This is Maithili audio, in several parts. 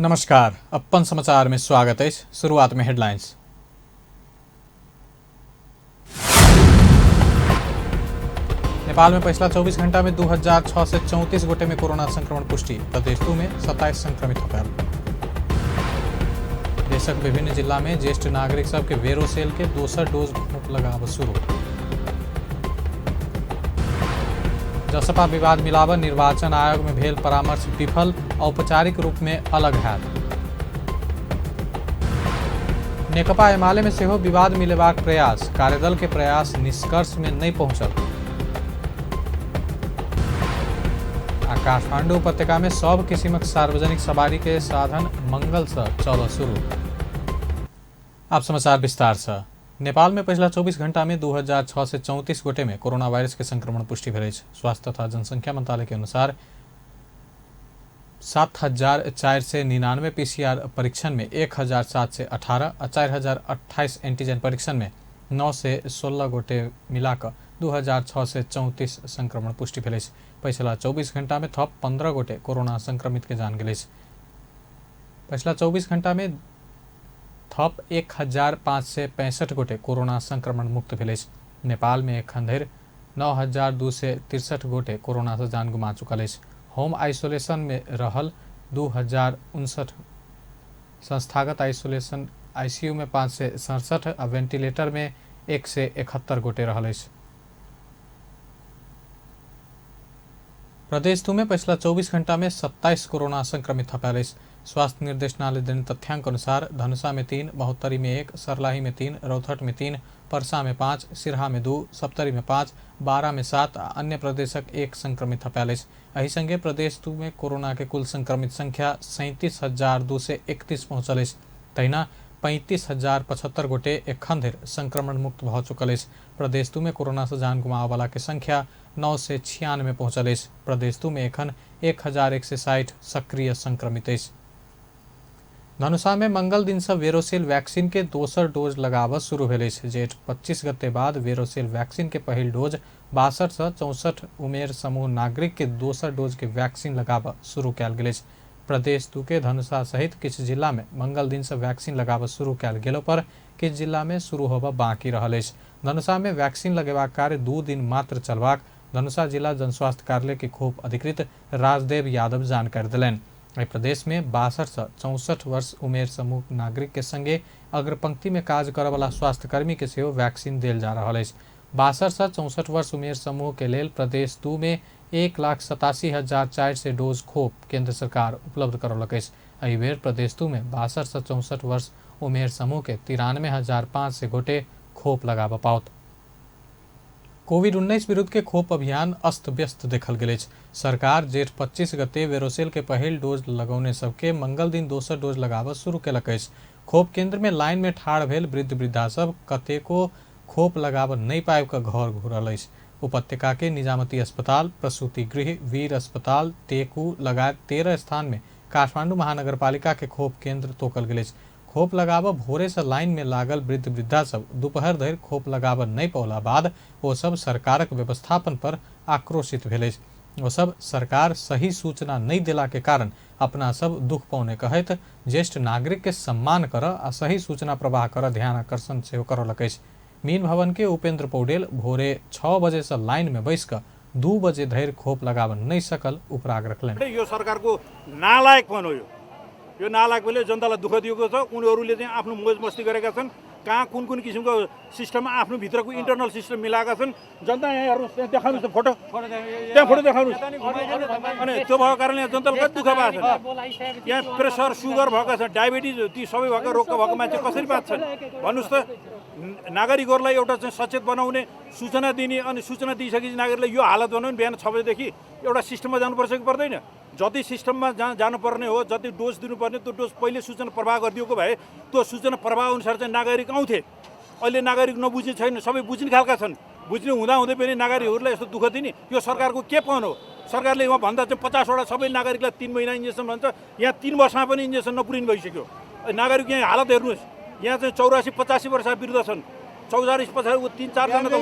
नमस्कार, अप्पन समाचार में स्वागत अछि। शुरुआत में हेडलाइंस। नेपाल में पिछला 24 घंटा में 2634 गोटे में कोरोना संक्रमण पुष्टि। प्रदेश 2 में 27 संक्रमित हो गए। देशक विभिन्न जिला में ज्येष्ठ नागरिक सबके वेरोसेल के दोसर डोज खोप लगाव शुरू। जसपा विवाद मिलाव निर्वाचन आयोग में भेल परामर्श विफल, औपचारिक रूप में अलग हैत। नेकपा एमाले में सेहो विवाद मिलेबाक प्रयास, कार्यदल के प्रयास निष्कर्ष में नहीं पहुंचल। आ काठमांडू उपत्यका में सब किसिमक सार्वजनिक सवारी के साधन मंगल से चल शुरू। आप समाचार विस्तार से। नेपाल में पिछला 24 घंटा में 2634 गोटे में कोरोना वायरस के संक्रमण पुष्टि भेल अछि। स्वास्थ्य तथा जनसंख्या मंत्रालय के अनुसार 7499 पीसीआर परीक्षण में 1718 आ 4028 एंटीजन परीक्षण में 916 गोटे मिलाकर 2634 संक्रमण पुष्टि भेल अछि। पछिला 24 घंटा में थप 15 गोटे कोरोना संक्रमित के जान गेल अछि। पछिला 24 घंटा में थप 1565 गोटे कोरोना संक्रमण मुक्त भेल अछि। नेपाल में एखन धरि 9263 गोटे कोरोना से जान गुमा चुकल अछि। होम आइसोलेशन में रहल 2059, संस्थागत आइसोलेशन आईसीयू में 567 आ वेंटिलेटर में 171 गोटे रहल अछि। प्रदेश 2 में पिछला 24 घंटा में 27 कोरोना संक्रमित थपायल अछि। स्वास्थ्य निर्देशनालय देने तथ्यांक अनुसार धनुषा में 3, महोत्तरी में 1, सर्लाही में 3, रौतहट में 3, परसा में 5, सिरहा में 2, सप्तरी में 5, बारा में 7 आ अन्य प्रदेशक 1 संक्रमित थपायल अछि। एहि संगे प्रदेश 2 में कोरोना के कुल संक्रमित संख्या 37,231 पहुंचल अछि। तहिना 35,075 गोटे एखन धरि संक्रमण मुक्त भऽ चुकल अछि। प्रदेश 2 में कोरोना से जान गुमाबय के संख्या 996 पहुंचल अछि। प्रदेश 2 में एखन 1160 सक्रिय संक्रमित अछि। धनुषा में मंगल दिन से वेरोसेल वैक्सीन के दोसर डोज लगाबऽ शुरू भेल अछि। जेठ 25 गते बाद वेरोसेल वैक्सीन के पहिल डोज 62 से 64 उमेर समूह नागरिक के दोसर डोज के वैक्सीन लगाबऽ शुरू कयल गेल अछि। प्रदेश 2 के धनुषा सहित किछु जिला में मंगल दिन से वैक्सीन लगाबऽ शुरू कयल गेलो पर किछु जिला में शुरू होबऽ बाकी रहल अछि। धनुषा में वैक्सीन लगेबाक कार्य 2 दिन मात्र चलबाक धनुषा जिला जनस्वास्थ्य कार्यालय के खोप अधिकृत राजदेव यादव जानकारी देलनि। एहि प्रदेश में 62 से 64 वर्ष उमेर समूह नागरिक के संगे अग्रपंक्ति में काज करऽवला स्वास्थ्यकर्मी के सेहो वैक्सीन देल जा रहल अछि। 62 से 64 वर्ष उमेर समूह के लेल प्रदेश 2 में 1,87,400 डोज खोप केंद्र सरकार उपलब्ध करौलक अछि। एहि बेर प्रदेश 2 में 62 से 64 वर्ष उमेर समूह के 93,500 गोटे खोप लगाबऽ पाओत। कोविड-19 विरुद्ध के खोप अभियान अस्त व्यस्त देखल गेल अछि। सरकार जेठ 25 गते वेरोसेल के पहिल डोज लगौने सबके मंगल दिन दोसर डोज लगाबऽ शुरू केलक अछि। खोप केंद्र में लाइन में ठाढ़ भेल वृद्ध वृद्धा सब कतेको खोप लगाबऽ नहि पाबि कऽ घर घुरल अछि। उपत्यका के निजामती अस्पताल, प्रसूति गृह, वीर अस्पताल, टेकू लगायत 13 स्थान में काठमांडू महानगरपालिका के खोप केंद्र तोकल गेल अछि। खोप लगाबऽ भोरे से लाइन में लागल वृद्ध वृद्धा सब दोपहर धरि खोप लगाबऽ नहि पौला बाद ओ सब सरकारक व्यवस्थापन पर आक्रोशित भेल अछि। ओ सब सरकार सही सूचना नहि देला के कारण अपना सब दुख पौने कहैत ज्येष्ठ नागरिक के सम्मान करऽ आ सही सूचना प्रवाह करऽ ध्यान आकर्षण सेहो करौलक अछि। मीन भवन के उपेंद्र पौडेल भोरे 6 बजे से लाइन में बैस कऽ 2 बजे धरि खोप लगाबऽ नहि सकल उपराग रखलनि। यो सरकारको नालायकपन हो, यो नालायकले जनतालाई दुःख दिएको छ। उनीहरूले चाहिँ आफ्नो मोज मस्ती गरेका छन्, कहाँ कुन कुन किसिमको सिस्टम आफ्नो भित्रको इन्टरनल सिस्टम मिलाएका छन्। जनता यहाँ हेर्नुहोस्, त्यहाँ देखाउनुहोस् त फोटो, त्यहाँ फोटो देखाउनुहोस्। अनि त्यो भएको कारणले यहाँ जनतालाई कति दुःख भएको छ। यहाँ प्रेसर सुगर भएका छन्, डायबिटिज ती सबै भएका रोगका भएको मान्छे कसरी बाँच्छन् भन्नुहोस् त। नागरिकहरूलाई एउटा चाहिँ सचेत बनाउने, सूचना दिने, अनि सूचना दिइसकेपछि नागरिकलाई यो हालत बनाउने बिहान 6 बजेदेखि एउटा सिस्टममा जानुपर्छ कि पर्दैन? जति सिस्टममा जानुपर्ने हो, जति डोज दिनुपर्ने त्यो डोज पहिले सूचना प्रवाह गरिदिएको भए त्यो सूचना प्रवाह अनुसार चाहिँ नागरिक आउँथे। अहिले नागरिक नबुझ्ने छैन, सबै बुझ्ने खालका छन्। बुझ्ने हुँदाहुँदै पनि नागरिकहरूलाई यस्तो दुःख दिने यो सरकारको के पहन हो? सरकारले उहाँ भन्दा चाहिँ 50वटा सबै नागरिकलाई 3 महिना इन्जेक्सन भन्छ, यहाँ 3 वर्षमा पनि इन्जेक्सन नपुरिने भइसक्यो। नागरिक यहाँ हालत हेर्नुहोस्, यहाँ चाहिँ 84-85 वर्ष वृद्ध छन्, 44 पछाडि ऊ 3-4 जना त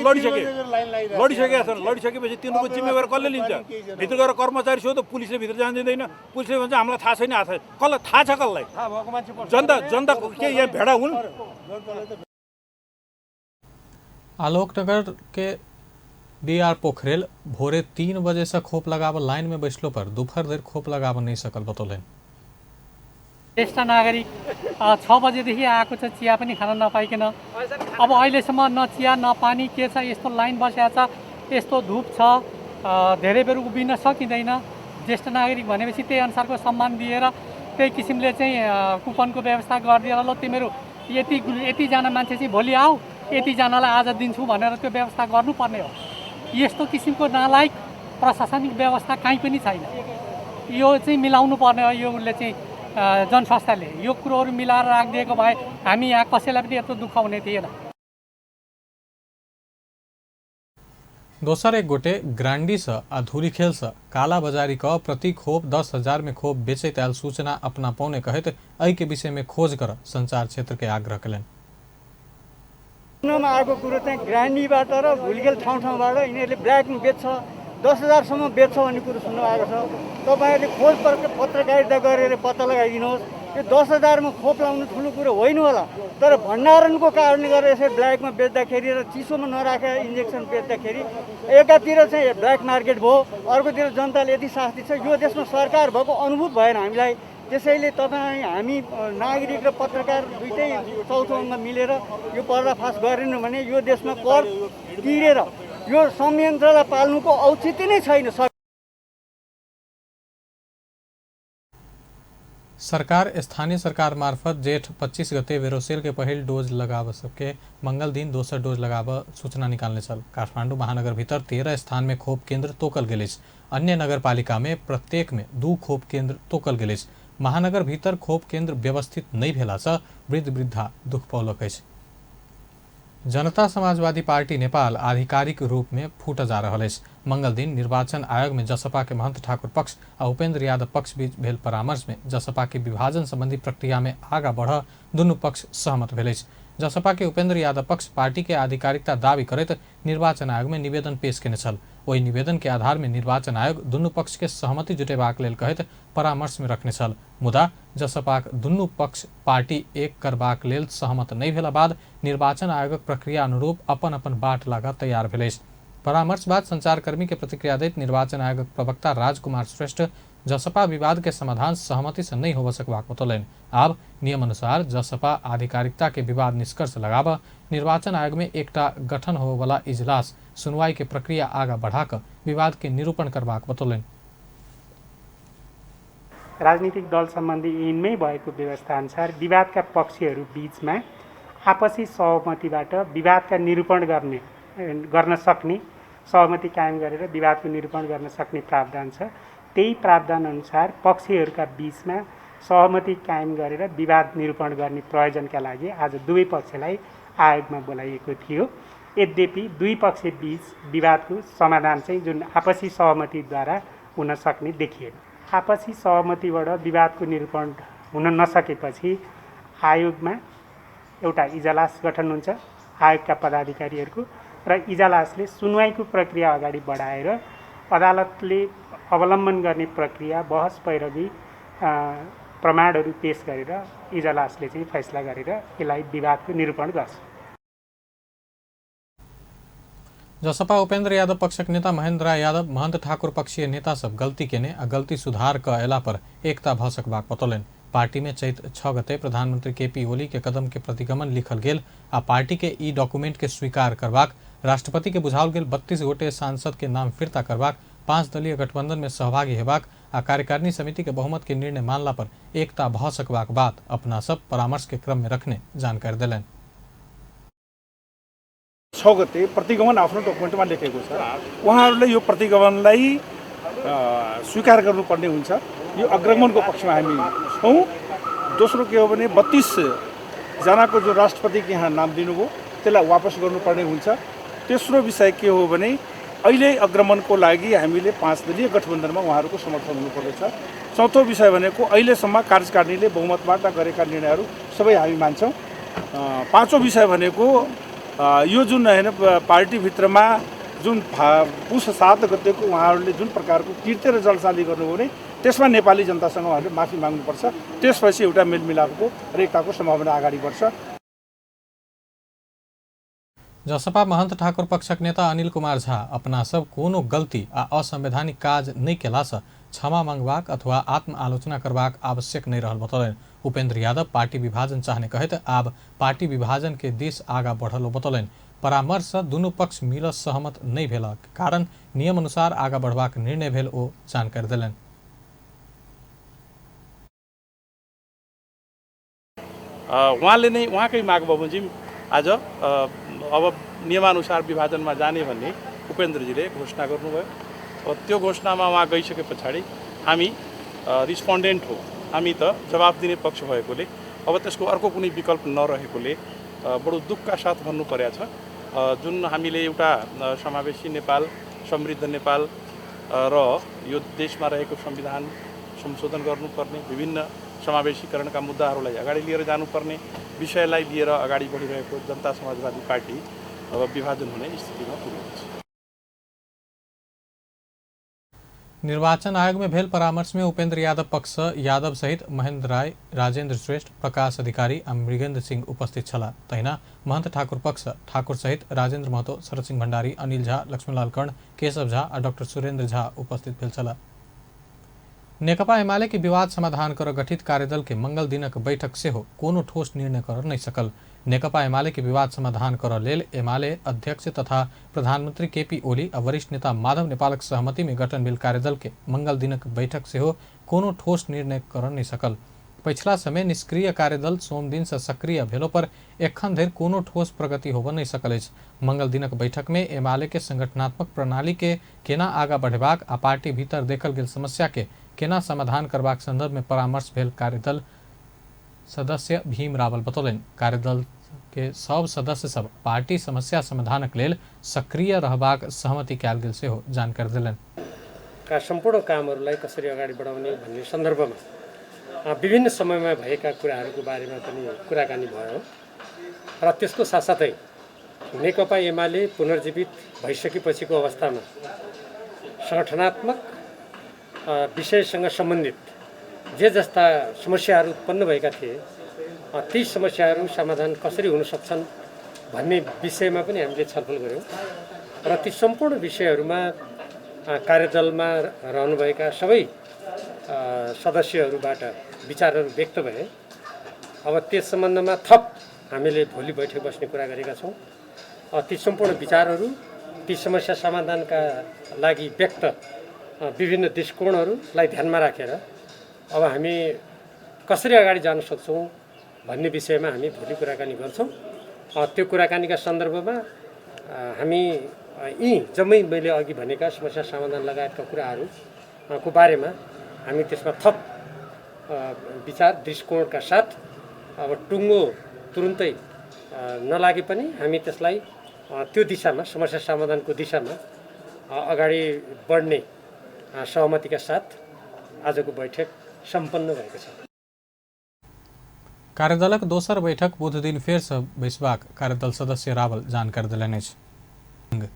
लडिसकेका छन्। लडिसकेपछि तिनीहरूको जिम्मेवार कसले लिन्छ? भित्र गएर कर्मचारी सोध्यो, पुलिसले भित्र जान दिँदैन। पुलिसले भन्छ हामीलाई थाहा छैन। कसलाई थाहा छ? कसलाई? जनता जनता के यहाँ भेडा हुन्? आलोकनगर के डीआर पोखरेल भोरे 3 बजे से खोप लगाव लाइन में बैसलो पर दोपहर धरि खोप लगाव नहीं सकल बतौलनि। ज्येष्ठ नागरिक 6 बजेदेखि आएको छ, चिया पनि खान नपाइकन। अब अहिलेसम्म न चिया न पानी के छ, यस्तो लाइन बसेको छ, यस्तो धुप छ, धेरै बेर उभिन सकिँदैन। ज्येष्ठ नागरिक भनेपछि त्यही अनुसारको सम्मान दिएर त्यही किसिमले चाहिँ कुपनको व्यवस्था गरिदिएर ल तिमीहरू यति यतिजना मान्छे चाहिँ भोलि आऊ, यतिजनालाई आज दिन्छु भनेर त्यो व्यवस्था गर्नुपर्ने हो। यस्तो किसिमको नालायक प्रशासनिक व्यवस्था कहीँ पनि छैन। यो चाहिँ मिलाउनु पर्ने हो। यो उसले चाहिँ जनस्वास्थ्यले यो कुरोहरू मिलाएर राखिदिएको भए हामी यहाँ कसैलाई पनि यत्रो दुःख हुने थिएन। दोसर एक गोटे ग्रांडी से आ धूलिखेल से काला बाजारी क प्रति खोप 10,000 में खोप बेचैत आयल सूचना अपना पौने कहैत एहि के विषय में खोज कर संचार क्षेत्र के आग्रह कयलनि। सुन्नमा आएको कुरो चाहिँ ग्रान्डीबाट र भुलगेल ठाउँ ठाउँबाट यिनीहरूले ब्ल्याकमा बेच्छ, 10,000सम्म बेच्छ भन्ने कुरो सुन्नु आएको छ। तपाईँहरूले खोज पत्रकारिता गरेर पत्ता लगाइदिनुहोस्। यो 10,000मा खोप लाउनु ठुलो कुरो होइन होला, तर भण्डारणको कारणले गर्दा यसरी ब्ल्याकमा बेच्दाखेरि र चिसोमा नराखेर इन्जेक्सन बेच्दाखेरि एकातिर चाहिँ ब्ल्याक मार्केट भयो, अर्कोतिर जनताले यति शास्ति छ। यो देशमा सरकार भएको अनुभूत भएन हामीलाई। त्यसैले तपाईँ हामी नागरिक र पत्रकार दुइटै चौथो अङ्ग मिलेर यो पर्दाफास गरेनौँ भने यो देशमा कर तिरेर यो संयन्त्रलाई पाल्नुको औचित्य नै छैन। सरकार स्थानीय सरकार मार्फत जेठ 25 गते वेरोसेल के पहिल डोज लगाव सबके मंगल दिन दोसर डोज लगाव सूचना निकालने छल। काठमाडौँ महानगर भीतर 13 स्थान में खोप केंद्र तोकल गेल अछि। अन्य नगरपालिका में प्रत्येक में 2 खोप केंद्र तोकल गेल अछि। महानगर भीतर खोप केंद्र व्यवस्थित नहीं भेला से वृद्ध वृद्धा दुख पौलक अछि। जनता समाजवादी पार्टी नेपाल आधिकारिक रूप में फूट जा रहल अछि। मंगल दिन निर्वाचन आयोग में जसपा के महंत ठाकुर पक्ष आ उपेंद्र यादव पक्ष बीच भेल परामर्श में जसपा के विभाजन संबंधी प्रक्रिया में आगा बढ़ दुनू पक्ष सहमत भेल अछि। जसपा के उपेंद्र यादव पक्ष पार्टी के आधिकारिकता दावी करैत निर्वाचन आयोग में निवेदन पेश केने छल। ओहि निवेदन के आधार में निर्वाचन आयोग दुनू पक्ष के सहमति जुटेबाक लेल कहैत परामर्श में रखने छल। मुदा जसपाक दुनू पक्ष पार्टी एक करबाक लेल सहमत नहि भेला बाद निर्वाचन आयोगक प्रक्रिया अनुरूप अपन अपन बाट लागऽ तैयार भेल अछि। परामर्श बाद संचारकर्मी के प्रतिक्रिया दैत निर्वाचन आयोगक प्रवक्ता राजकुमार श्रेष्ठ जसपा विवाद के समाधान सहमति से नहीं होबऽ सकबाक बतौलनि। आब नियम अनुसार जसपा आधिकारिकता के विवाद निष्कर्ष लगाबऽ निर्वाचन आयोग में एकटा गठन होबऽवला इजलास सुनवाई के प्रक्रिया आगा बढ़ाकऽ विवाद के निरूपण करबाक बतौलनि। राजनीतिक दल सम्बन्धी ऐनमै भएको व्यवस्था अनुसार विवादका पक्षहरू बीचमा आपसी सहमतिबाट विवादका निरूपण गर्न सक्ने, सहमति कायम गरेर विवादको निरूपण गर्न सक्ने प्रावधान छ। त्यही प्रावधान अनुसार पक्षहरूका बीचमा सहमति कायम गरेर विवाद निरूपण गर्ने प्रयोजनका लागि आज दुवै पक्षलाई आयोगमा बोलाइएको थियो। यद्यपि दुई पक्ष बीच विवादको समाधान चाहिँ जुन आपसी सहमतिद्वारा हुन सक्ने देखिएन। आपसी सहमतिबाट विवादको निरूपण हुन नसकेपछि आयोगमा एउटा इजलास गठन हुन्छ आयोगका पदाधिकारीहरूको, र इजलासले सुनवाईको प्रक्रिया अगाडि बढाएर अदालतले अवलम्बन गर्ने प्रक्रिया, बहस पैरवी, प्रमाणहरू पेश गरेर इजलासले चाहिँ फैसला गरेर यसलाई विवादको निरूपण गर्छ। जसपा उपेंद्र यादव पक्षक नेता महेंद्र यादव महंत ठाकुर पक्षीय नेता सब गलती केने आ गलती सुधार क अयला पर एकता भऽ सकबाक बतौलनि। पार्टी में चैत 6 गते प्रधानमंत्री केपी ओली के कदम के प्रतिगमन लिखल गेल आ पार्टी के ई डॉक्यूमेंट के स्वीकार करबाक, राष्ट्रपति के बुझाओल गेल 32 गोटे सांसद के नाम फिर्ता करबाक, 5 दलीय गठबंधन में सहभागी हेबाक आ कार्यकारिणी समिति के बहुमत के निर्णय मानला पर एकता भऽ सकबाक बात अपना सब परामर्श के क्रम में रखने जानकारी देलनि। 6 गते प्रतिगमन आफ्नो डकुमेन्टमा लेखेको छ। उहाँहरूले यो प्रतिगमनलाई स्वीकार गर्नुपर्ने हुन्छ। यो अग्रगमनको पक्षमा हामी छौँ। दोस्रो के हो भने 32 जनाको जो राष्ट्रपतिको यहाँ नाम दिनुभयो त्यसलाई वापस गर्नुपर्ने हुन्छ। तेस्रो विषय के हो भने अहिले अग्रमनको लागि हामीले 5 दलीय गठबन्धनमा उहाँहरूको समर्थन हुनुपर्नेछ। चौथो विषय भनेको अहिलेसम्म कार्यकारिणीले बहुमतबाट गरेका निर्णयहरू सबै हामी मान्छौँ। पाँचौँ विषय भनेको यो जुन हैन पार्टीभित्रमा जुन पुस 7 गतेको उहाँहरूले जुन प्रकारको कृत्य र जलसाली गर्नुभयो भने त्यसमा नेपाली जनतासँग उहाँहरूले माफी माग्नुपर्छ। त्यसपछि एउटा मेलमिलापको र एकताको सम्भावना अगाडि बढ्छ। जसपा महन्त ठाकुर पक्षक नेता अनिल कुमार झा अपना सब कोनो गलती आ असंवैधानिक काज नहि केलासँ क्षमा मांगबाक अथवा आत्मआलोचना करबाक आवश्यक नहि रहल बतौलनि। उपेंद्र यादव पार्टी विभाजन चाहने कहैत आब पार्टी विभाजन के दिस आगा बढ़ल बतौलनि। परामर्श दुनू पक्ष मिल सहमत नहि भेलक कारण नियम अनुसार आगा बढ़बाक निर्णय भेल ओ जानकारी देलनि। उहाँले नै उहाँकै माग बमोजिम आज अब नियमानुसार विभाजनमा जाने भन्ने उपेन्द्रजीले घोषणा गर्नुभयो। अब त्यो घोषणामा उहाँ गइसके पछाडि हामी रिस्पोन्डेन्ट हो, हामी त जवाब दिने पक्ष भएकोले अब त्यसको अर्को कुनै विकल्प नरहेकोले बडो दुःखका साथ भन्नु परेको छ। जुन हामीले एउटा समावेशी नेपाल, समृद्ध नेपाल र यो देशमा रहेको संविधान संशोधन गर्नुपर्ने, विभिन्न समावेशीकरणका मुद्दाहरूलाई अगाडि लिएर जानुपर्ने विषयलाई लिएर अगाडि बढिरहेको जनता समाजवादी पार्टी अब विभाजन हुने स्थितिमा पुगेको छ। निर्वाचन आयोग में भेल परामर्श में उपेंद्र यादव पक्ष यादव सहित महेंद्र राय, राजेंद्र श्रेष्ठ, प्रकाश अधिकारी आ मृगेंद्र सिंह उपस्थित छलाह। तहिना महंत ठाकुर पक्ष ठाकुर सहित राजेंद्र महतो, शरद सिंह भंडारी, अनिल झा, लक्ष्मणलाल कर्ण, केशव झा आ डॉक्टर सुरेंद्र झा उपस्थित भेल छलाह। नेकपा एमाले के विवाद समाधान कर गठित कार्यदल के मंगल दिनक बैठक सेहो कोनो ठोस निर्णय कर नहीं सकल। नेकपा एमाले के विवाद समाधान कर लेल एमाले अध्यक्ष तथा प्रधानमंत्री केपी ओली आ वरिष्ठ नेता माधव नेपालक सहमति में गठन भेल कार्यदल के मंगल दिनक बैठक सेहो कोनो ठोस निर्णय कर नहीं सकल। पछिला समय निष्क्रिय कार्यदल सोमदिन से सक्रिय भेलो पर एखन धरि कोनो ठोस प्रगति होबय नहीं सकल अछि। मंगल दिनक बैठक में एमाले के संगठनात्मक प्रणाली के केना आगा बढ़ेबाक आ पार्टी भीतर देखल गेल समस्या के केना समाधान करबाक संदर्भ में परामर्श भेल कार्यदल सदस्य भीम रावल बतौलनि। कार्यदल के सब सदस्य सब पार्टी समस्या समाधानक लेल सक्रिय रहबाक सहमति कयल गेल सेहो जानकारी देलनि। का सम्पूर्ण कामहरूलाई कसरी अगाडि बढाउने भन्ने सन्दर्भमा विभिन्न समयमा भएका कुराहरूको बारेमा पनि कुराकानी भयो र त्यसको साथसाथै नेकपा एमाले पुनर्जीवित भइसकेपछिको अवस्थामा सङ्गठनात्मक विषयसँग सम्बन्धित जे जस्ता समस्याहरू उत्पन्न भएका थिए ती समस्याहरू समाधान कसरी हुन सक्छन् भन्ने विषयमा पनि हामीले छलफल गऱ्यौँ र ती सम्पूर्ण विषयहरूमा कार्यदलमा रहनुभएका सबै सदस्यहरूबाट विचारहरू व्यक्त भए। अब त्यस सम्बन्धमा थप हामीले भोलि बैठक बस्ने कुरा गरेका छौँ। ती सम्पूर्ण विचारहरू, ती समस्या समाधानका लागि व्यक्त विभिन्न दृष्टिकोणहरूलाई ध्यानमा राखेर अब हामी कसरी अगाडि जान सक्छौँ भन्ने विषयमा हामी भोलि कुराकानी गर्छौँ। त्यो कुराकानीका सन्दर्भमा हामी यी जम्मै मैले अघि भनेका समस्या समाधान लगायतका कुराहरूको बारेमा हामी त्यसमा थप विचार दृष्टिकोणका साथ अब टुङ्गो तुरुन्तै नलागे पनि हामी त्यसलाई त्यो दिशामा, समस्या समाधानको दिशामा अगाडि बढ्ने सहमतिका साथ आजको बैठक सम्पन्न भएको छ। कार्यदलक दोसर बैठक बुध दिन फेरसँ बैसबाक कार्यदल सदस्य रावल जानकारी देलनि अछि।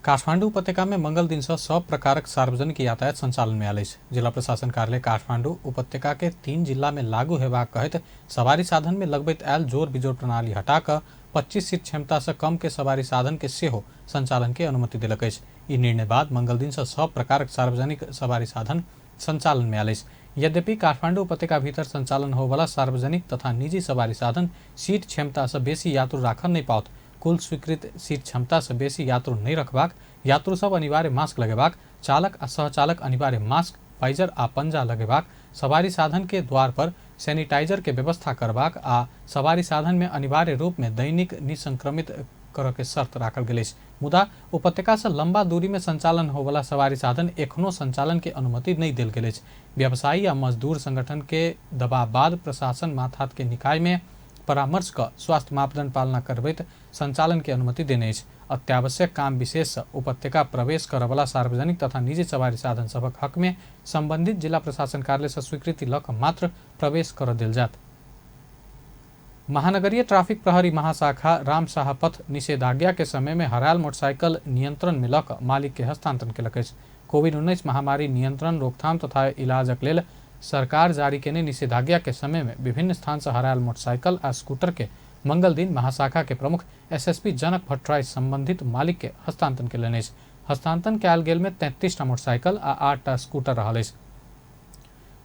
काठमाडौँ उपत्यका में मंगल दिन से सब प्रकारक सार्वजनिक यातायात संचालन में आयल अछि। जिला प्रशासन कार्यालय काठमाडौँ उपत्यका के 3 जिला में लागू हेबाक कहैत सवारी साधन में लगबैत आयल जोर बिजोर प्रणाली हटाकऽ 25 सीट क्षमता से कम के सवारी साधन के सेहो संचालन के अनुमति देलक अछि। ई निर्णय बाद मंगल दिन से सब प्रकारक सार्वजनिक सवारी साधन संचालन में आयल अछि। यद्यपि काठमाडौँ उपत्यका भीतर संचालन होवला सार्वजनिक तथा निजी सवारी साधन सीट क्षमता से बेसी यात्रु राखल नहीं पाओत। कुल स्वीकृत सीट क्षमता से बेसी यात्रु नहीं रखबाक, यात्रु सब अनिवार्य मास्क लगेबाक, चालक आ सहचालक अनिवार्य मास्क, वाइजर आ पंजा लगेबाक, सवारी साधन के द्वार पर सैनिटाइजर के व्यवस्था करबाक आ सवारी साधन में अनिवार्य रूप में दैनिक निसंक्रमित करऽ के शर्त राखल गेल अछि। मुदा उपत्यका से लंबा दूरी में संचालन होवला सवारी साधन एखनो संचालन के अनुमति नहीं देल गेल अछि। व्यवसायी आ मजदूर संगठन के दबाव बाद प्रशासन माथात के निकाय में परामर्श क स्वास्थ्य मापदंड पालना करबैत संचालन के अनुमति देने अछि। अत्यावश्यक काम विशेष से उपत्यका प्रवेश करवला सार्वजनिक तथा निजी सवारी साधन सभक हक में संबंधित जिला प्रशासन कार्यालय से स्वीकृति लऽ कऽ मात्र प्रवेश कर देल जायत। महानगरीय ट्राफिक प्रहरी महाशाखा रामशाह पथ निषेधाज्ञा के समय में हरायल मोटरसाइकिल नियंत्रण में लऽ कऽ मालिक के हस्तांतरण केलक अछि। कोविड-19 महामारी नियंत्रण, रोकथाम तथा इलाजक लेल सरकार जारी केने निषेधाज्ञा के समय में विभिन्न स्थान से हरायल मोटरसाइकिल आ स्कूटर के मंगल दिन महाशाखा के प्रमुख एसएसपी जनक भट्टराई संबंधित मालिक के हस्तांतरण केलनि अछि। हस्तांतरण कयल गेल में 33टा मोटरसाइकिल आ 8टा स्कूटर रहल अछि।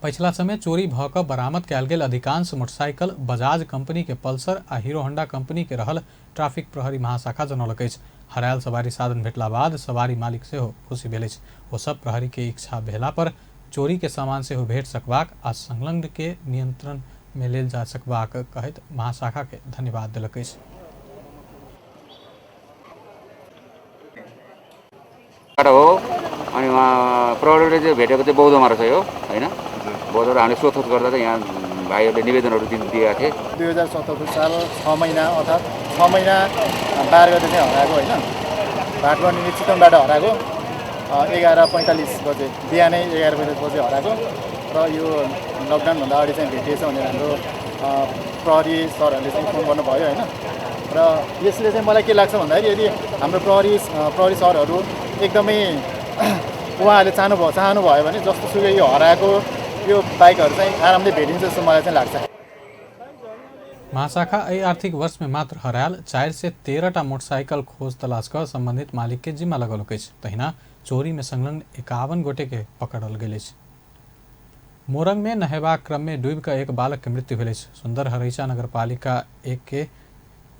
पछिला समय चोरी भऽ कऽ बरामद कयल गेल अधिकांश मोटरसाइकिल बजाज कंपनी के पल्सर आ हीरो होंडा कंपनी के रहल ट्रैफिक प्रहरी महाशाखा जनौलक अछि। हरायल सवारी साधन भेटला बाद सवारी मालिक सेहो खुशी भेल अछि। ओ सब प्रहरी के इच्छा भेला पर चोरी के सामान सेहो भेट सकबाक आ संलग्न के नियंत्रण में लेल जा सकबाक कहैत महाशाखा के धन्यवाद देलक अछि। हो अनि उहाँ प्रहरीले चाहिँ भेटेको चाहिँ बौद्धमा रहेछ यो हैन। बौद्धबाट हामीले सोधखोज गर्दा चाहिँ यहाँ भाइहरूले निवेदनहरू दिएका थिए। 2077 साल 6 महिना अर्थात् 6 महिना 12 गते चाहिँ हराएको होइन, भाटबनी चितवनबाट हराएको 11:45 बजे बिहानै 11:45 बजे हराएको र यो लकडाउनभन्दा अगाडि चाहिँ भेटिएछ भनेर हाम्रो प्रहरी सरहरूले चाहिँ फोन गर्नुभयो होइन। र यसले चाहिँ मलाई के लाग्छ भन्दाखेरि यदि हाम्रो प्रहरी सरहरू एकदमै उहाँहरूले चाहनुभयो भने जस्तो सुकै यो हराएको यो बाइकहरू चाहिँ आरामले भेटिन्छ जस्तो मलाई चाहिँ लाग्छ। महाशाखा एहि आर्थिक वर्ष में मात्र हरायल 413टा मोटरसाइकिल खोज तलाश कऽ संबंधित मालिक के जिम्मा लगौलक अछि। तहिना चोरी में संलग्न 51 गोटे के पकड़ल गेल अछि। मोरंग में नहेबाक क्रम में डूबि कऽ एक बालक के मृत्यु भेल अछि। सुंदर हरैचा नगरपालिका 1 के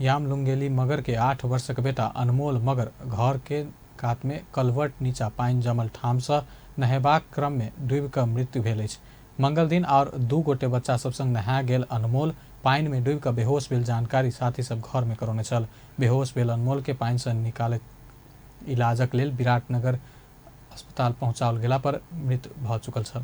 यामलुंगेली मगर के 8 वर्षक बेटा अनमोल मगर घर के कात में कलवर्ट नीचा पानि जमल ठामसँ नहेबाक क्रम में डूबि कऽ मृत्यु भेल अछि। मंगल दिन और 2 गोटे बच्चा सब संग नहा गेल अनमोल पानि में डूबि कऽ बेहोश भेल जानकारी साथी सब घर में करौने छल। बेहोश भेल अनमोल के पानि से निकालैत इलाजक लेल विराटनगर अस्पताल पहुंचाओल गेला पर मृत भऽ चुकल छल।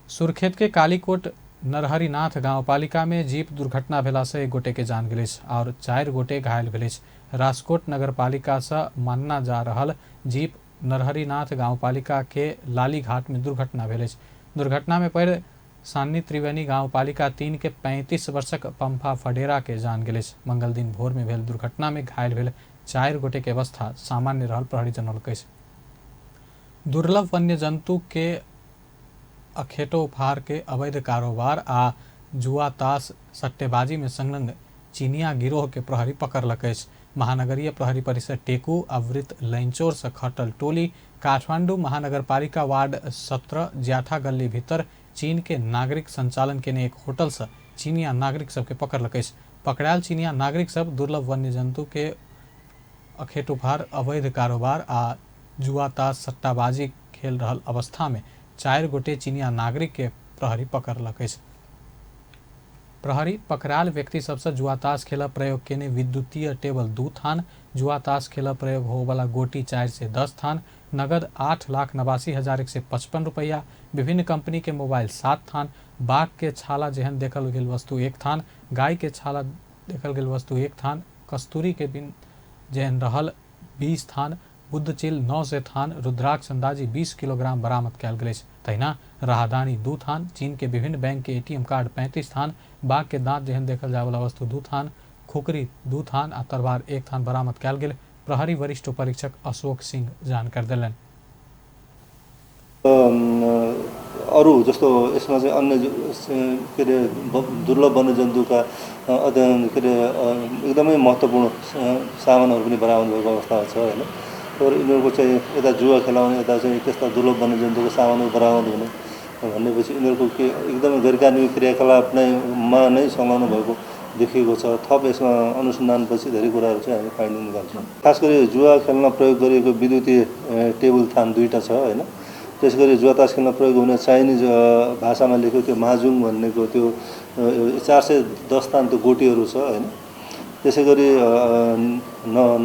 सुर्खेत के कालीकोट नरहरिनाथ गाउँपालिका में जीप दुर्घटना भेला से 1 गोटे के जान गेल अछि और 4 गोटे घायल भेल अछि। राजकोट नगरपालिका से मानना जा रहल जीप नरहरिनाथ गाउँपालिका के लालीघाट में दुर्घटना भेल अछि। दुर्घटना में पड़ि सान्नी त्रिवेणी गाउँपालिका 3 के 35 वर्षक पंफा फडेरा के जान गेल अछि। मंगल दिन भोर में भेल दुर्घटना में घायल भेल 4 गोटे के अवस्था सामान्य रहल प्रहरी जनौलक अछि। दुर्लभ वन्य जंतु के अखेटो उपहार के अवैध कारोबार आ जुआ तास सट्टेबाजी में संलग्न चीनिया गिरोह के प्रहरी पकड़लक अछि। महानगरीय प्रहरी परिषद टेकू आवृत लैंचोर से खटल टोली काठमांडू महानगरपालिका वार्ड 17 ज्याठा गल्ली भीतर चीन के नागरिक संचालन केने एक होटल से चीनिया नागरिक सबके पकड़लक अछि। पकड़ायल चीनिया नागरिक सब दुर्लभ वन्य जंतु के अखेट उपहार अवैध कारोबार आ जुआ तास सट्टाबाजी खेल रहल अवस्था में 4 गोटे चीनिया नागरिक के प्रहरी पकड़लक अछि। प्रहरी पकड़ायल व्यक्ति सबसँ जुआ तास खेल प्रयोग केने विद्युतीय टेबल 2 थान, जुआ तास खेल प्रयोग होवला गोटी 4 से 10 थान, नगद 8,89,155 रुपैया, विभिन्न कंपनी के मोबाइल 7 थान, बाघ के छाला जेहन देखल गेल वस्तु 1 थान, गाय के छाला देखल गेल वस्तु 1 थान, कस्तूरी के बिन जेहन रहल 20 थान, बुद्धचिल 900 थान, रुद्राक्ष अंदाजी 20 किलोग्राम बरामद कयल गेल अछि। तहिना राहदानी 2 थान, चीन के विभिन्न बैंक के एटीएम कार्ड 35 थान, बाघ के दांत जेहन देखल जायवला वस्तु 2 थान, खुकरी 2 थान आ तरवार 1 थान बरामद कयल गेल प्रहरी वरिष्ठ परीक्षक अशोक सिंह जानकारी देलनि। अरू जस्तो यसमा चाहिँ अन्य के अरे दुर्लभ वन्यजन्तुका अध्ययन के अरे एकदमै महत्त्वपूर्ण सामानहरू पनि बरामद भएको अवस्था छ हैन। तर यिनीहरूको चाहिँ यता जुवा खेलाउने यता चाहिँ त्यस्ता दुर्लभ वन्यजन्तुको सामानहरू बरामद हुने भनेपछि यिनीहरूको के एकदमै गैरकानुनी क्रियाकलाप नै मा नै संलग्न भएको देखिएको छ। थप यसमा अनुसन्धानपछि धेरै कुराहरू चाहिँ हामी फाइन्डिङ निकाल्छौँ। खास गरी जुवा खेल्न प्रयोग गरिएको विद्युतीय टेबल थान 2टा छ हैन। त्यसै गरी जुवा तास खेल्न प्रयोग हुने चाइनिज भाषामा लेखेको त्यो माजुङ भन्नेको त्यो 410 थान त्यो गोटीहरू छ हैन। त्यसै गरी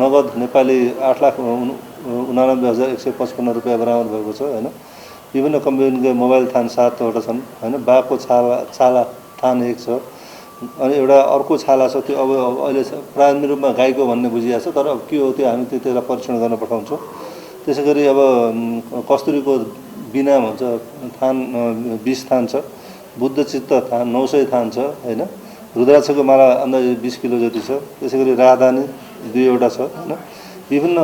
नगद नेपाली 8,89,155 रुपियाँ बरामद भएको छ हैन। विभिन्न कम्पनीको मोबाइल थान 7वटा छन् हैन। बाघको छाला थान 1 छ अनि एउटा अर्को छाला छ त्यो अब अहिले प्राथमिक रूपमा गाईको भन्ने बुझिएको छ, तर अब के हो त्यो हामी त्यसलाई परीक्षण गर्न पठाउँछौँ। त्यसै गरी अब कस्तुरीको बिना भन्छ थान 20 थान छ, बुद्धचित्त थान 900 थान छ हैन। रुद्राक्षको माला अन्दाज 20 किलो जति छ। त्यसै गरी राहदानी 2 वटा छ हैन। विभिन्न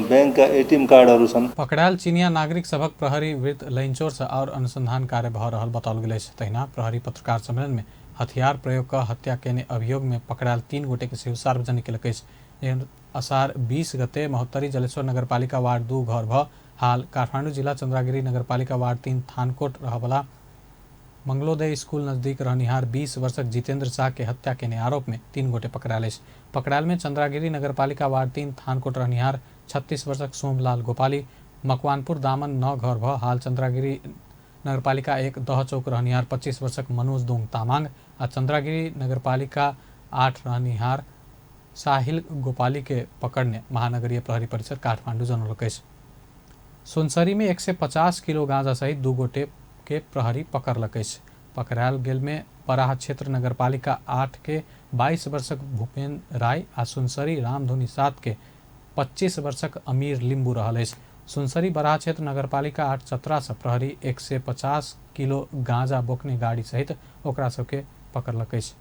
बैंकका एटीएम कार्डहरू छन्। पकड़ायल चीनिया नागरिक सभक प्रहरी विरुद्ध लैनचोर और अनुसंधान कार्य भ रहल बताओल गेल अछि। तहिना प्रहरी पत्रकार सम्मेलन में हथियार प्रयोग क हत्या केने अभियोग में पकड़ायल 3 गोटे के सेहो सार्वजनिक केलक अछि। असार 20 गते महोत्तरी जलेश्वर नगरपालिका वार्ड 2 घर भ हाल काठमाडौँ जिला चंद्रागिरी नगरपालिका वार्ड 3 थानकोट रहबला मंगलोदय स्कूल नजदीक रहनिहार 20 वर्षक जितेंद्र शाह के हत्या केने आरोप में 3 गोटे पकड़ायल अछि। पकड़ायल में चंद्रागिरी नगरपालिका वार्ड 3 थानकोट रहनिहार 36 वर्षक सोमलाल गोपाली, मकवानपुर दामन 9 घर भ हाल चंद्रागिरी नगरपालिका 1 दह चौक रहनिहार 25 वर्षक मनोज दोङ तामाङ आ चंद्रागिरी नगरपालिका 8 रहनिहार साहिल गोपाली के पकड़ने महानगरीय प्रहरी परिसर काठमाडौँ जनौलक अछि। सुनसरी में 150 किलो गांजा सहित 2 गोटे के प्रहरी पकड़लक अछि। पकड़ायल गेल में बराह क्षेत्र नगरपालिका 8 के 22 वर्षक भूपेन राय आ सुनसरी रामधुनी 7 के 25 वर्षक अमीर लिम्बू रहल अछि। सुनसरी बराह क्षेत्र नगरपालिका 8 चतरा से प्रहरी 150 किलो गांजा बोकने गाड़ी सहित ओकरा सबके पकड़लक अछि।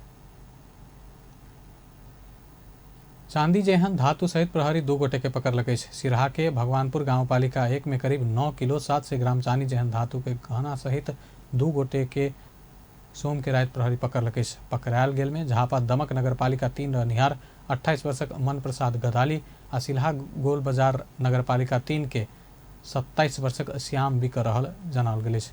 चांदी जेहन धातु सहित प्रहरी 2 गोटे के पकड़लक अछि। सिरहा के भगवानपुर गांवपालिका 1 में करीब 9 किलो 700 ग्राम चांदी जेहन धातु के गहना सहित 2 गोटे के सोम के रात प्रहरी पकड़लक अछि। पकड़ायल गेल में झापा दमक नगरपालिका 3 रहनिहार 28 वर्षक मन प्रसाद गदाली आ सिलहा गोल बाजार नगरपालिका 3 के 27 वर्षक श्याम बिक रहल जनाओल गेल अछि।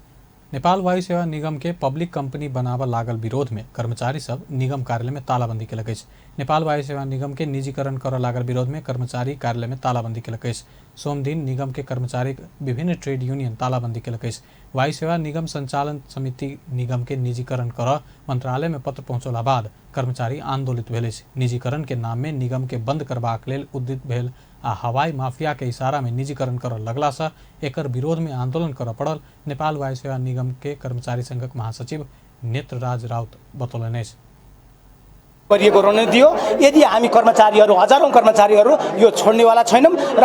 नेपाल वायु सेवा निगम के पब्लिक कंपनी बनाबऽ लागल विरोध में कर्मचारी सब निगम कार्यालय में तालाबंदी केलक अछि। नेपाल वायु सेवा निगम के निजीकरण करऽ लागल विरोध में कर्मचारी कार्यालय में तालाबंदी केलक अछि। सोमदिन निगम के कर्मचारी विभिन्न ट्रेड यूनियन तालाबंदी केलक अछि। वायु सेवा निगम संचालन समिति निगम के निजीकरण करऽ मंत्रालय में पत्र पहुँचौला बाद कर्मचारी आंदोलित भेल अछि। निजीकरण के नाम में निगम के बंद करबाक लेल उद्यत भेल आ हवाई माफिया के इशारा में निजीकरण करऽ लगला से एकर विरोध में आंदोलन करऽ पड़ल नेपाल वायु सेवा निगम के कर्मचारी संघक महासचिव नेत्रराज राउत बतौलनि अछि। गरिएको रणनीति हो। यदि हामी कर्मचारीहरू, हजारौं कर्मचारीहरू यो छोड्नेवाला छैनौँ र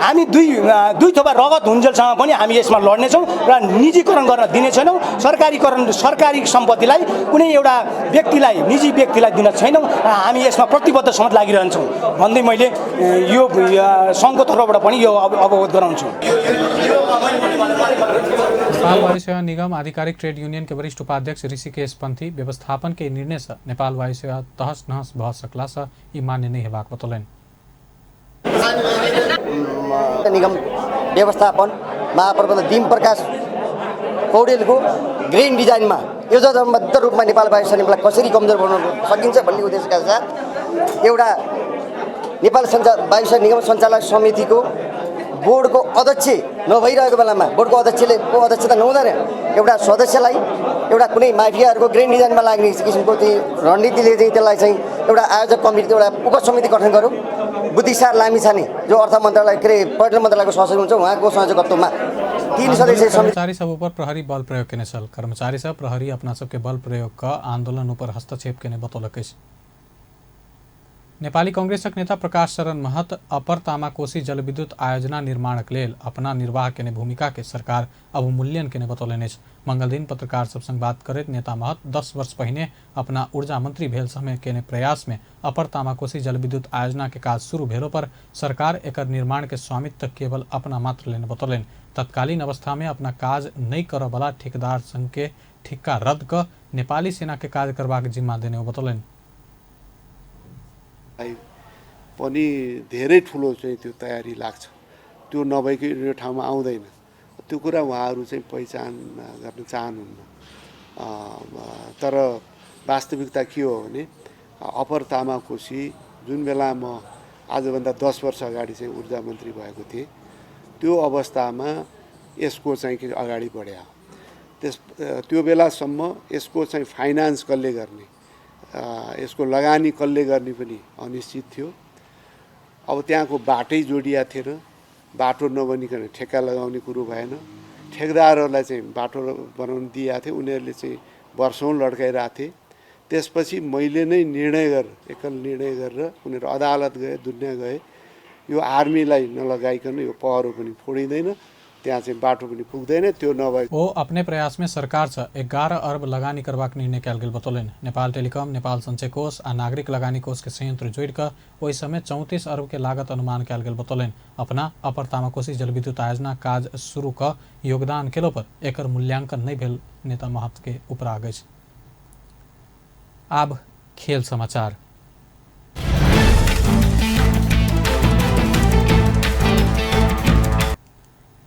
हामी दुई थोपा रगत हुन्जेलसम्म पनि हामी यसमा लड्नेछौँ र निजीकरण गर्न दिने छैनौँ। सरकारीकरण, सरकारी सम्पत्तिलाई कुनै एउटा व्यक्तिलाई, निजी व्यक्तिलाई दिन छैनौँ र हामी यसमा प्रतिबद्ध समेत लागिरहन्छौँ भन्दै मैले यो सङ्घको तर्फबाट पनि यो अवगत गराउँछु। नेपाल वायु सेवा निगम आधिकारिक ट्रेड यूनियन के वरिष्ठ उपाध्यक्ष ऋषिकेश पंथी व्यवस्थापन के निर्णय से नेपाल वायु सेवा तहस नहस भ सकला से ई मान्य नहीं हेबाक बतौलनि। निगम व्यवस्थापन महाप्रबन्धक दिम प्रकाश पौडेलको ग्रेन डिजाइनमा योजनाबद्ध रूपमा नेपाल वायु सेवा निगमलाई कसरी कमजोर बनाउन सकिन्छ भन्ने उद्देश्यका साथ एउटा नेपाल वायु सेवा निगम सञ्चालक समितिको बोर्डको अध्यक्ष नभइरहेको बेलामा बोर्डको अध्यक्षले को अध्यक्षता नहुँदैन एउटा सदस्यलाई एउटा कुनै माफियाहरूको ग्रेन डिजाइनमा लाग्ने किसिमको त्यो रणनीतिले चाहिँ त्यसलाई चाहिँ एउटा आयोजक कमिटी, एउटा उपसमिति गठन गरौँ। बुद्धिसार लामिछाने जो अर्थ मन्त्रालय के अरे पर्यटन मन्त्रालयको सहसचिव हुन्छ उहाँको संयोजकत्वमा 3 सदस्यीय कर्मचारी सब ऊपर प्रहरी बल प्रयोग केने छल। कर्मचारी सब प्रहरी अपना सबके बल प्रयोग क आंदोलन ऊपर हस्तक्षेप केने बतौलक अछि। नेपाली कांग्रेसक नेता प्रकाश शरण महत अपर तामाकोशी जलविद्युत आयोजना निर्माणक लेल अपना निर्वाह केने भूमिका के सरकार अवमूल्यन केने बतौलनि अछि। मंगलदिन पत्रकार सब संग बात करैत नेता महत 10 वर्ष पहिने अपना ऊर्जा मंत्री भेल समय केने प्रयास में अपर तामाकोशी जलविद्युत आयोजना के काज शुरू भेलो पर सरकार एकर निर्माण के स्वामित्व केवल अपना मात्र लेने बतौलनि। तत्कालीन अवस्था में अपना काज नहीं करऽ वाला ठेकेदार संघ के ठिक्का रद्द क नेपाली सेना के काज करबाक जिम्मा देने बतौलनि। पनि धेरै ठुलो चाहिँ त्यो तयारी लाग्छ, त्यो नभएको यो ठाउँमा आउँदैन। त्यो कुरा उहाँहरू चाहिँ पहिचान गर्न चाहनुहुन्न। तर वास्तविकता के हो भने अपर तामाकोशी जुन बेला म आजभन्दा 10 वर्ष अगाडि चाहिँ ऊर्जा मन्त्री भएको थिएँ त्यो अवस्थामा यसको चाहिँ के अगाडि बढ्या। त्यो बेलासम्म यसको चाहिँ फाइनान्स कसले गर्ने, यसको लगानी कसले गर्ने पनि अनिश्चित थियो। अब त्यहाँको बाटै जोडिया थिएन, बाटो नबनिकन ठेक्का लगाउने कुरो भएन। ठेकदारहरूलाई चाहिँ बाटो बनाउनु दिएको थियो, उनीहरूले चाहिँ वर्षौँ लड्काइरहेको थिए। त्यसपछि मैले नै निर्णय गरेर, एकल निर्णय गरेर उनीहरू अदालत गए, दुनियाँ गए, यो आर्मीलाई नलगाइकन यो पहरो पनि फोडिँदैन त्यहाँ चाहिँ बाटो पनि पुग्दैन। त्यो नभए ओ अपने प्रयास में सरकार से 11 अरब लगानी करबाक निर्णय कयल गेल बतौलनि। नेपाल टेलीकॉम, नेपाल संचय कोष आ नागरिक लगानी कोष के संयंत्र जोड़ि कऽ ओहि समय 34 अरब के लागत अनुमान कयल गेल बतौलनि। अपना अपर तामाकोशी जलविद्युत आयोजना काज शुरू कऽ योगदान केलो पर एकर मूल्यांकन नहि भेल नेता महत के उपराग अछि। आब खेल समाचार।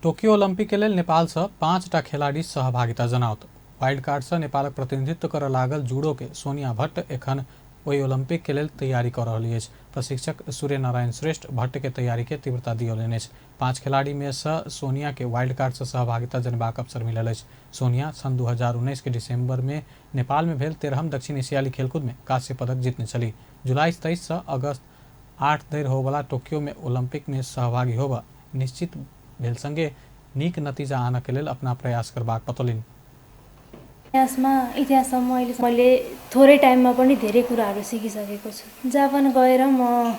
टोक्यो ओलंपिक के लेल नेपाल से 5टा खिलाड़ी सहभागिता जनाओत। वाइल्ड कार्ड से नेपालक प्रतिनिधित्व करऽ लागल जूडो के सोनिया भट्ट एखन ओहि ओलंपिक के लेल तैयारी कऽ रहल अछि। प्रशिक्षक सूर्य नारायण श्रेष्ठ भट्ट के तैयारी के तीव्रता दियौलनि अछि। 5 खिलाड़ी में से सोनिया के वाइल्ड कार्ड से सहभागिता जनेबाक अवसर मिलल अछि। सोनिया सन 2019 के दिसंबर में नेपाल में भेल 13म दक्षिण एशियाली खेलकूद में कांस्य पदक जीतने छली। जुलाई 23 से अगस्त 8 धरि होबला टोक्यो में ओलंपिक में सहभागी होबा निश्चित भेल संगे नीक नतीजा आनऽ के लेल अपना प्रयास करबाक बतौलनि। इतिहासमा इतिहाससम्म अहिले मैले थोरै टाइममा पनि धेरै कुराहरू सिकिसकेको छु। जापान गएर म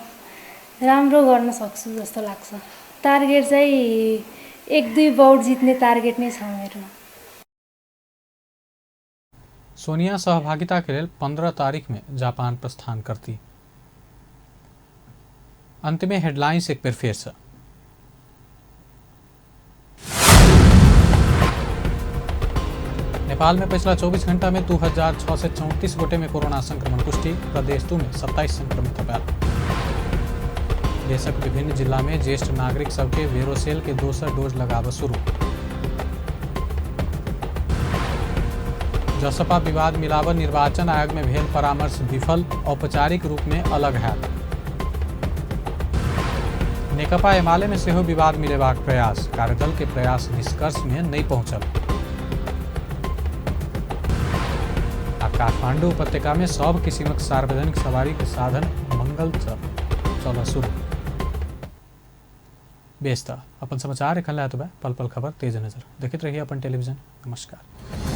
राम्रो गर्न सक्छु जस्तो लाग्छ। टार्गेट चाहिँ 1-2 बाउट जित्ने टार्गेट नै छ मेरो। सोनिया सहभागिता के लेल 15 तारीख में जापान प्रस्थान करती। अंत में हेडलाइंस एक बेर फेर से। नेपाल में पिछला 24 घंटा में 2634 गोटे में कोरोना संक्रमण पुष्टि। प्रदेश 2 में 27 संक्रमित पायल। देशक विभिन्न जिला में ज्येष्ठ नागरिक सबके वेरोसेल के दोसर डोज लगाव शुरू। जसपा विवाद मिलाव निर्वाचन आयोग में भेल परामर्श विफल, औपचारिक रूप में अलग है। नेकपा एमाले में सेहो विवाद मिलेबाक प्रयास, कार्यदल के प्रयास निष्कर्ष में नहीं पहुंचल। काठमांडू उपत्यका में सब किसिमक सार्वजनिक सवारी के साधन मंगल चल शुरू। बेस त अपन समाचार एखन पल पल खबर तेज नजर देखैत रहिए अपन टेलीविजन। नमस्कार।